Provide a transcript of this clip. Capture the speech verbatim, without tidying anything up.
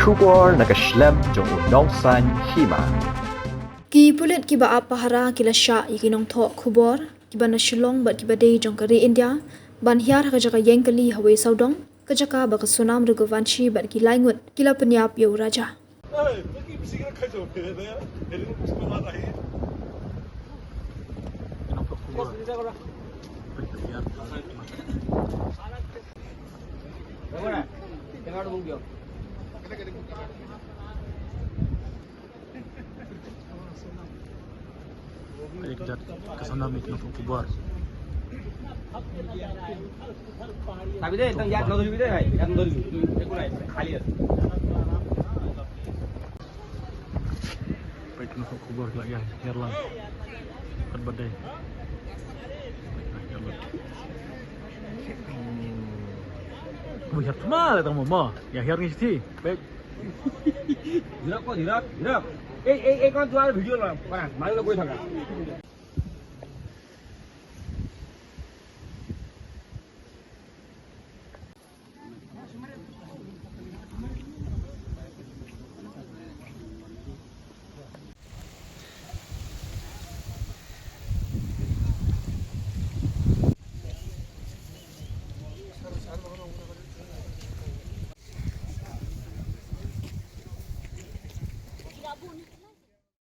Khubor na ka shlem jong u nongsaiñ hima. Ki pulit kiba ap pahara ki la shah ïa ki nongthoh khubor kiba na Shillong bad kiba dei jong ka ri India ban hiar ha ka jaka ïeng kali ha wei sawdong, ka jaka ba ka Sonam Raghuvanshi bad ki lai ngut ki la pynïap ïa u Raja. Ek jat ka Sonam ïa ki nongthoh khubor. Peit ki nongthoh khubor ki la ïa hiar lang. Kat ba dei. Hiar lang. Ba hiar tma la tang mo mo. Ïa hiar ngi shi. Peit. Dhira ko, dhira, dhira. Ei, ei, ei, kaun, tumhara video na, malu na koi thanga.